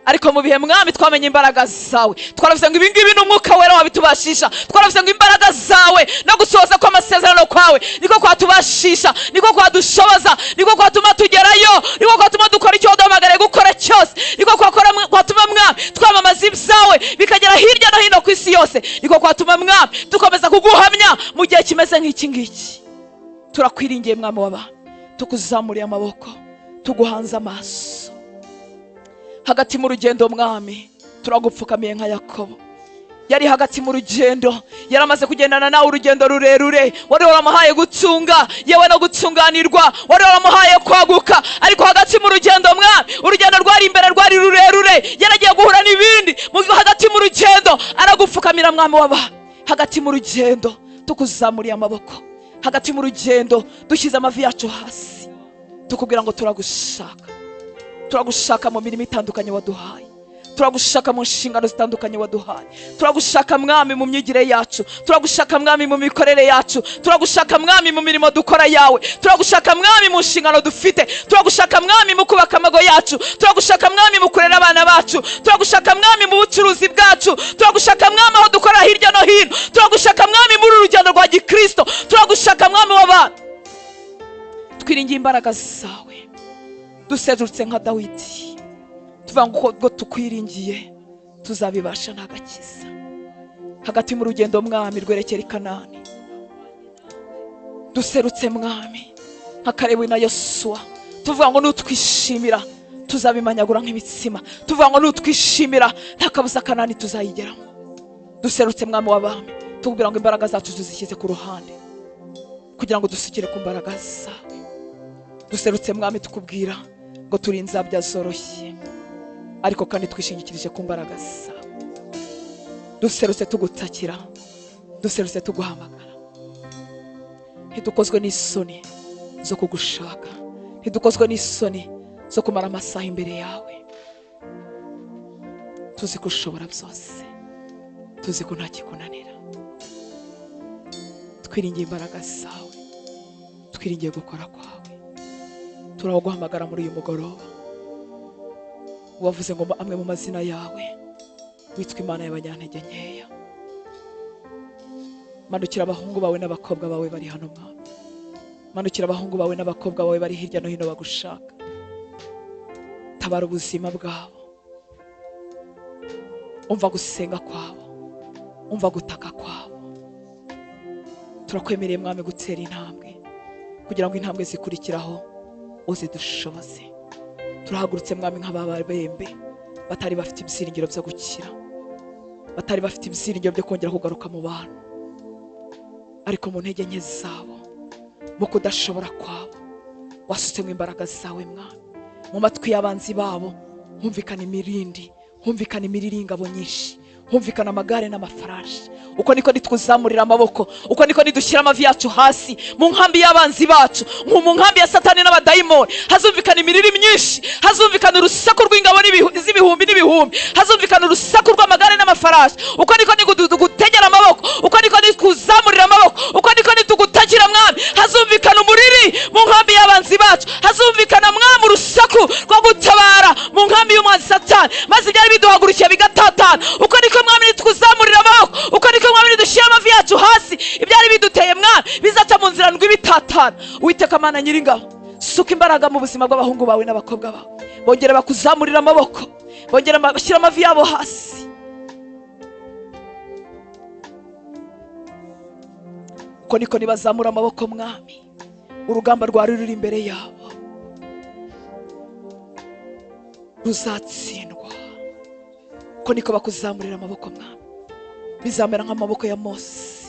Speaker 1: ariko mu bihe mwami twamenye imbaraga zawe. Twaravuze ngo ibi ngibi ni umwuka wera wabitubashisha, twaravuze ngo imbaraga zawe no gusohoza kw'amasezerano kwawe niko kwatubashisha, niko kwadushoboza, niko kwatuma tugerayo, niko kwatuma dukora icyo waduhamagariye gukora cyose, niko kwatuma mwami twamamaza ibyawe bikagera hirya no hino ku isi yose, niko kwatuma mwami dukomeza kuguhamya mu gihe kimeze nk'iki ngiki. Turakwiringiye mwami w'abami, tukuzamuriye amaboko, tuguhanze amaso. Hagati mu rugendo mwami turagupfukamiye nka Yakobo yari hagati mu rugendo, yaramaze kugendana nawe urugendo rurerure, wari waramuhaye gutunga yewe no gutunganirwa, wari waramuhaye kwaguka, ariko hagati mu rugendo mwami, urugendo rwari imbere rwari rurerure, yaragiye guhura n'ibindi. Hagati mu rugendo aragupfukamira mwami w'abami. Hagati mu rugendo tukuzamuriye amaboko, hagati mu rugendo dushyize amavi yacu hasi, tukubwira ngo turagushaka. Turagushaka mu mirimo itandukanye waduhaye, turagushaka mu nshingano zitandukanye waduhaye, turagushaka mwami mu myigire yacu, turagushaka mwami mu mikorere yacu, turagushaka mwami mu mirimo dukora yawe, turagushaka mwami mu nshingano dufite, turagushaka mwami mu kubaka amago yacu, turagushaka mwami mu kurera abana bacu, turagushaka mwami mu bucuruzi bwacu, turagushaka mwami aho dukora hirya no hino, turagushaka mwami muri urugendo rwa Gikristo, turagushaka mwami w'abantu. Twiringiye imbaraga zawe, duserutse nka Dawidi, tuvuga ngo ubwo tukwiringiye tuzabibasha n'agakiza. Hagati mu rugendo mwami rwerekera i Kanani, duserutse mwami nka Kalebu na Yosuwa, tuvuga ngo nutwishimira tuzabimanyagura nk'imitsima, tuvuga ngo nutwishimira nta kabuza Kanani tuzayigeramo. Duserutse mwami w'abami, tukubwira ngo imbaraga zacu tuzishyize ku ruhande kugira ngo dusukire ku mbaraga zawe. Duserutse mwami tukubwira ngo turi inzabya zoroshye, ariko kandi twishingikirije ku mbaraga zawe. Duserutse tugutakira, duserutse tuguhamagara. Ntidukozwe n'isoni zo kugushaka, ntidukozwe n'isoni zo kumara amasaha imbere yawe. Tuzi ko ushobora byose, tuzi ko nta kikunanira. Twiringiye imbaraga zawe, twiringiye gukora kwawe. Turaguhamagara muri uyu mugoroba. Wavuze ngo amwe mu mazina yawe witwa Imana y'abanyantege nkeya. Manukira abahungu bawe n'abakobwa bawe bari hano mwami, manukira abahungu bawe n'abakobwa bawe bari hirya no hino bagushaka. Tabara ubuzima bwabo, umva gusenga kwabo, umva gutaka kwabo. Turakwemereye mwami gutera intambwe kugira ngo intambwe zikurikiraho uzidushoboze. Turahagurutse mwami nk'ababembe batari bafite ibyiringiro byo gukira, batari bafite ibyiringiro byo kongera kugaruka mu bantu, ariko mu ntege nke zabo, mu kudashobora kwabo, wasutsemo imbaraga zawe mwami. Mu matwi y'abanzi babo humvikana imirindi, humvikana imiriringabo nyinshi, humvikana amagare n'amafarashi. Uko niko nituzamurira amaboko, uko niko nidushyira amavi yacu hasi mu nkambi y'abanzi bacu, mu nkambi ya Satani n'abadayimoni, hazumvikana imiriri myinshi, hazumvikana urusaku rw'ingabo z'ibihumbi n'ibihumbi, hazumvikana urusaku rw'amagare n'amafarashi. Uko niko nigutegera amaboko, uko niko nituzamurira amaboko, uko niko nitugutakira mwami, hazumvikana umuriri mu nkambi y'abanzi bacu, hazumvikana mwami urusaku rwo gutabara mu nkambi y'umwanzi Satani, maze ibyari biduhagurukiye bigatatana. Uko niko mwami nituzamurira amaboko, uko niko mwami nidushyira amavi yacu hasi, ibyari biduteye mwami bizaca bitatana. Uwiteka Mana Nyiringabo, suka imbaraga mu buzima bw'abahungu bawe n'abakobwa bawe, bongere bakuzamurira amaboko, bongere bashyira amavi yabo hasi. Uko niko nibazamura amaboko Mwami, urugamba rwari ruri imbere yabo ruzatsindwa. Uko niko bakuzamurira amaboko Mwami, bizamera nk'amaboko ya Mose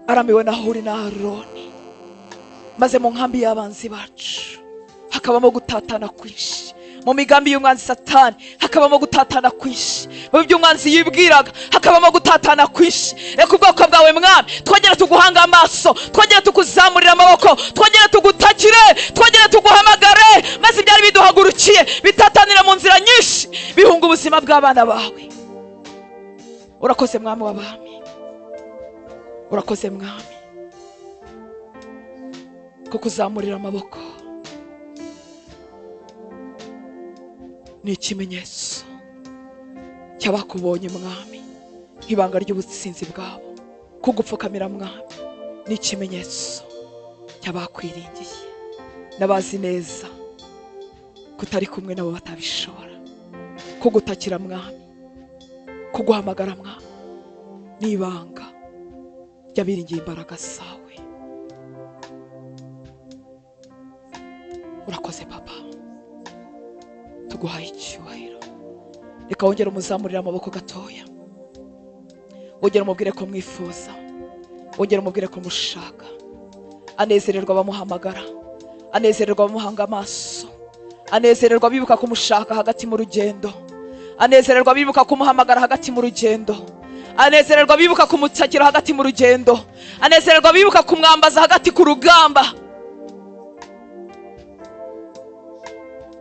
Speaker 1: aramiwe na Huri na Aroni, maze mu nkambi y'abanzi bacu hakabamo gutatana kwinshi, mu migambi y'umwanzi Satani hakabamo gutatana kwinshi, mu by'umwanzi yibwiraga hakabamo gutatana kwinshi. Reka ubwoko bwawe Mwami twongere tuguhanga amaso, twongere tukuzamurira amaboko, twongere tugutakire, twongere tuguhamagare, maze ibyari biduhagurukiye bitatanira mu nzira nyinshi bihunga ubuzima bw'abana bawe. Urakoze Mwami w'abami, urakoze Mwami kukuzamurira amaboko ni ikimenyetso cy'abakubonye Mwami, nk'ibanga ry'ubutsinzi bwabo. Kugupfukamira Mwami ni ikimenyetso cy'abakwiringiye n'abazi neza kutari kumwe nabo batabishobora. Kugutakira Mwami, kuguhamagara Mwami ni ibanga ry'abiringiye imbaraga zawe. Urakoze Papa, tuguhaye icyubahiro. Reka wongere umuzamurire amaboko gatoya, wongere umubwire ko mwifuza, wongere umubwire ko mushaka. Anezererwa abamuhamagara, anezererwa abamuhanga amaso, anezererwa bibuka kumushaka hagati mu rugendo, anezererwa bibuka kumuhamagara hagati mu rugendo, anezererwa bibuka kumutakira hagati mu rugendo, anezererwa bibuka kumwambaza hagati ku rugamba.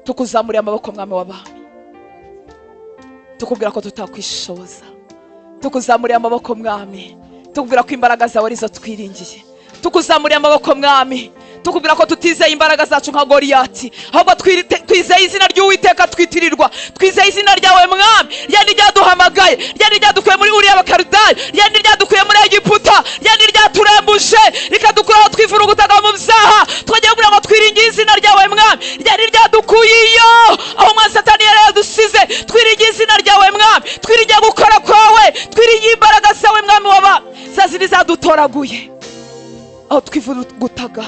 Speaker 1: Tukuzamuriye amaboko Mwami w'abami, tukubwira ko tutakwishoboza. Tukuzamuriye amaboko Mwami, tukubwira ko imbaraga zawe arizo twiringiye. Tukuzamuriye amaboko Mwami, tukubwira ko tutizeye imbaraga zacu nka Goliyati, ahubwo twizeye izina ry'Uwiteka twitirirwa, twizeye izina ryawe Mwami, ryari ryaduhamagaye, ryari ryadukuye muri Uriya Bakaludaya, ryari ryadukuye muri Egiputa, ryari ryaturembuje rikadukuraho twivurugutaga mu byaha. Twongeye kugira ngo twiringiye izina ryawe Mwami, ryari ryadukuye iyo aho umwanzi Satani yari yadusize. Twiringiye izina ryawe Mwami, twiringiye gukora kwawe, twiringiye imbaraga zawe Mwami w'abami, zazindi zadutoraguye aho twivurugutaga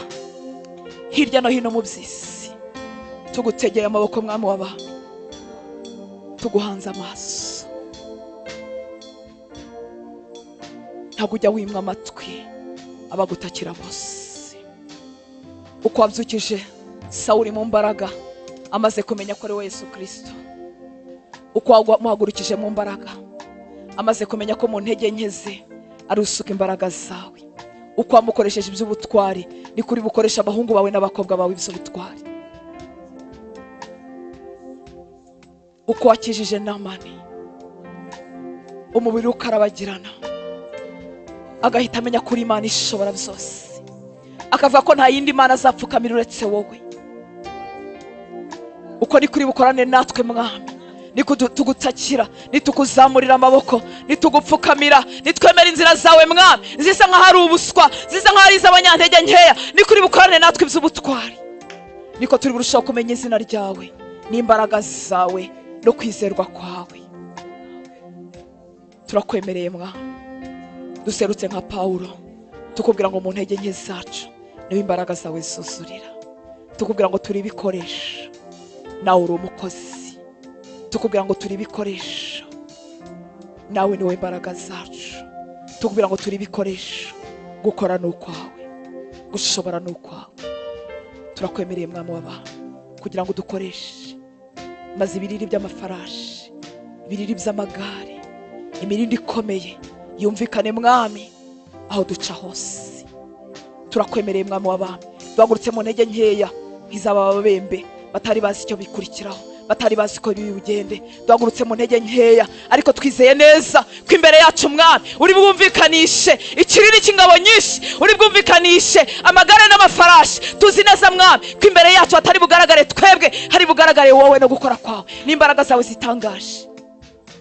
Speaker 1: hirya no hino mu by'isi. Tugutegeye amaboko Mwami w'abami, tuguhanze amaso. Ntabwo ujya wimwa amatwi abagutakira bose. Uko wabyukije Sawuli mu mbaraga amaze kumenya ko ari we Yesu Kristo, uko wamuhagurukije mu mbaraga amaze kumenya ko mu ntege nke ze ari usuka imbaraga zawe, uko wamukoresheje iby'ubutwari ni kuri bukoresha abahungu bawe n'abakobwa bawe iby'ubutwari. Uko wakijije Namani umubiri ukarabagirana, agahita amenya kuri Imana ishobora byose, akavuga ko nta yindi Mana azapfukamira uretse wowe. Uko ni kuri bukorane natwe Mwami, nitugutakira, nitukuzamurira amaboko, nitugupfukamira, nitwemera inzira zawe Mwami zisa nkaho ari ubuswa, zisa nkaho ari iz'abanyantege nkeya, ni kuri bukorane natwe iby'ubutwari. Niko turi burushaho kumenya izina ryawe n'imbaraga zawe no kwizerwa kwawe. Turakwemereye Mwami, duserutse nka Pawulo tukubwira ngo mu ntege nke zacu niho imbaraga zawe zuzurira. Tukubwira ngo turi ibikoresho, nawe uri umukozi. Tukubwira ngo turi ibikoresho, nawe niwe imbaraga zacu. Tukubwira ngo turi ibikoresho, gukora ni ukwawe, gushobora ni ukwawe. Turakwemereye Mwami w'abantu kugira ngo dukoreshe, maze ibiriri by'amafarashi, ibiriri by'amagare, imirindi ikomeye yumvikane Mwami aho duca hose. Turakwemereye Mwami w'abami, duhagurutse mu ntege nkeya nk'iz'aba babembe batari bazi icyo bikurikiraho, batari bazi ko biri bugende. Duhagurutse mu ntege nkeya, ariko twizeye neza ko imbere yacu Mwami uri bwumvikanishe ikiriri cy'ingabo nyinshi, uri bwumvikanishe amagare n'amafarashi. Tuzi neza Mwami ko imbere yacu hatari bugaragare twebwe, hari bugaragare wowe no gukora kwawe n'imbaraga zawe zitangaje.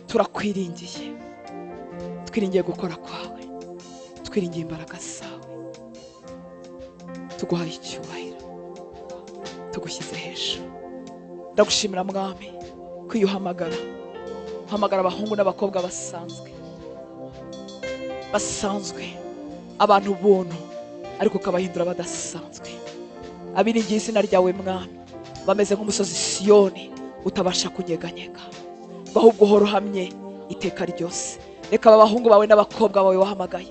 Speaker 1: Turakwiringiye, twiringiye gukora kwawe, twiringiye imbaraga zawe. Tuguhaye icyubahiro, tugushyize hejuru. Ndagushimira Mwami ko iyo uhamagara, uhamagara abahungu n'abakobwa basanzwe, basanzwe, abantu buntu, ariko ukabahindura badasanzwe. Abiringiye izina ryawe Mwami bameze nk'umusozi Siyoni utabasha kunyeganyega, ahubwo uhora uhamye iteka ryose. Reka aba bahungu bawe n'abakobwa bawe wahamagaye,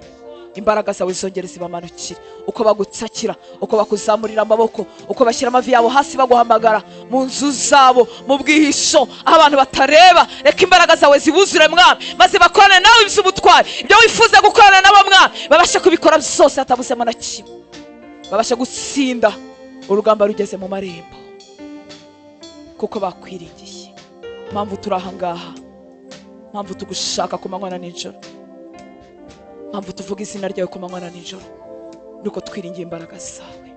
Speaker 1: imbaraga zawe zongere zibamanukire, uko bagutsakira, uko bakuzamurira amaboko, uko bashyira amavi yabo hasi baguhamagara mu nzu zabo, mu bwihisho, aho abantu batareba. Reka imbaraga zawe zibuzure Mwami, maze bakorane nawe iby'ubutwari, ibyo wifuza gukorana nabo Mwami, babashe kubikora byose hatabuzemo na kimwe, babashe gutsinda urugamba rugeze mu marembo, kuko bakwiringiye. Mpamvu turi aha ngaha, mpamvu tugushaka ku manywa na nijoro, mpamvu tuvuga izina ryawe ku manywa na nijoro, nuko twiringiye imbaraga zawe,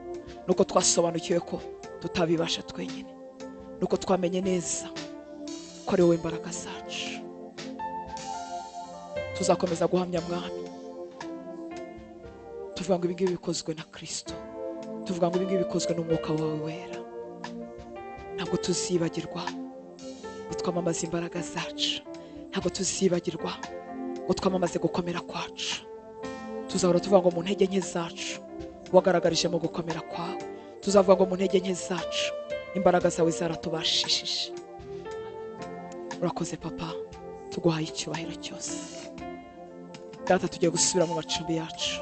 Speaker 1: nuko twasobanukiwe ko tutabibasha twenyine, nuko twamenye neza ko ari wowe imbaraga zacu. Tuzakomeza guhamya Mwami, tuvuga ngo ibingibi bikozwe na Kristo, tuvuga ngo ibingibi bikozwe n'umwuka wawe wera. Ntabwo tuzibagirwa ngo twamamaze imbaraga zacu, ntabwo tuzibagirwa ngo twamamaze gukomera kwacu. Tuzahora tuvuga ngo mu ntege nke zacu wagaragarije mu gukomera kwawe. Tuzavuga ngo mu ntege nke zacu imbaraga zawe zaratubashishije. Urakoze Papa, tuguhaye icyubahiro cyose. Data, tugiye gusubira mu macumbi yacu.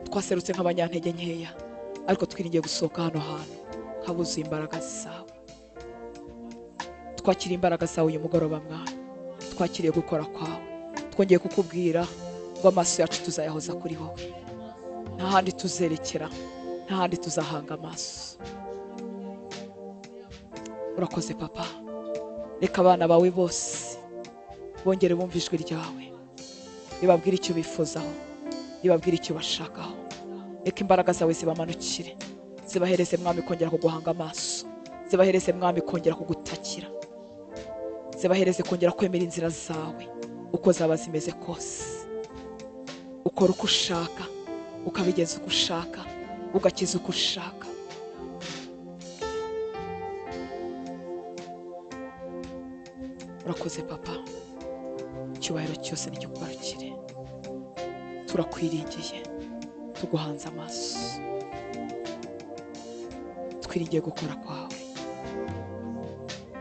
Speaker 1: Twaserutse nk'abanyantege nkeya, ariko twiringiye gusohoka hano hantu habuzuye imbaraga zawe. Twakiriye imbaraga zawe uyu mugoroba Mwami, twakiriye gukora kwawe. Twongeye kukubwira ngo amaso yacu tuzayahoza kuri wowe, nta handi tuzerekera, nta handi tuzahanga amaso. Urakoze Papa, reka abana bawe bose bongere bumve ijwi ryawe, ribabwire icyo bifuzaho, ribabwire icyo bashakaho. Reka imbaraga zawe zibamanukire, zibahereze Mwami kongera kuguhanga amaso, zibahereze Mwami kongera kugutakira, zibahereze kongera kwemera inzira zawe uko zaba zimeze kose. Ukora uko ushaka, ukabigenza uko ushaka, ugakiza uko ushaka. Urakoze Papa, icyubahiro cyose nikikugarukire. Turakwiringiye, tuguhanze amaso, twiringiye gukora kwawe.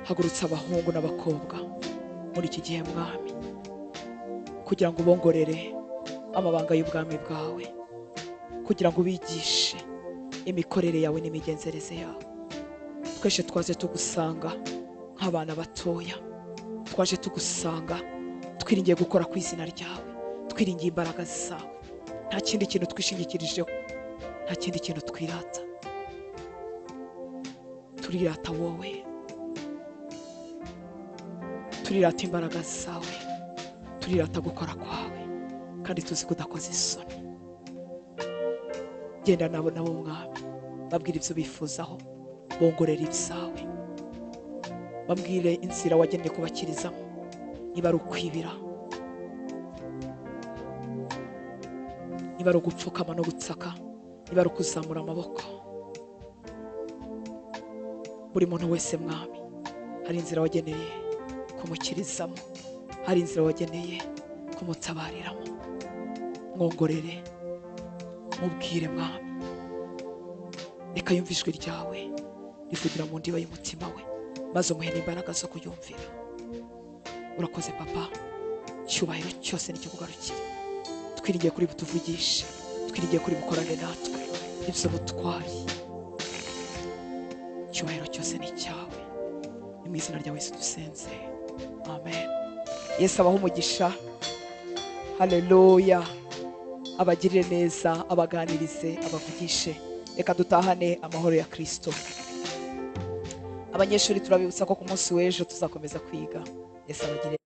Speaker 1: Hagurutsa abahungu n'abakobwa muri iki gihe Mwami, kugira ngo ubongorere amabanga y'ubwami bwawe, kugira ngo ubigishe imikorere yawe n'imigenzereze yawe. Twese twaje tugusanga nk'abana batoya, twaje tugusanga twiringiye gukora ku izina ryawe, twiringiye imbaraga zawe. Nta kindi kintu twishingikirijeho, nta kindi kintu twirata. Turirata wowe, turirata imbaraga zawe, turirata gukora kwawe, kandi tuzi ko udakoze isoni. Genda nabo nabo Mwami, babwire ibyo bifuzaho, bongorere ibyawe, babwire inzira wagennye kubakirizamo, niba ari ukwibira, niba ari ugupfukama no gutsaka, niba ari ukuzamura amaboko. Buri muntu wese Mwami, hari inzira wageneye kumukirizamo, hari inzira wageneye kumutabariramo. Mwongorere, mubwire Mwami, reka yumve ijwi ryawe rivugira mu ndiba y'umutima we, maze umuhe n'imbaraga zo kuyumvira. Urakoze Papa, icyubahiro cyose nikikugarukire. Twiringiye kuri butuvugishe, twiringiye kuri bukorane natwe ibyo butwari. Icyubahiro cyose ni cyawe, ni mu izina rya Yesu dusenze, amen. Yesu abahe umugisha. Haleluya. Abagirire neza, abaganirize, abavugishe. Reka dutahane amahoro ya Kristo. Abanyeshuri turabibutsa ko ku munsi w'ejo tuzakomeza kwiga. Yesu abagirire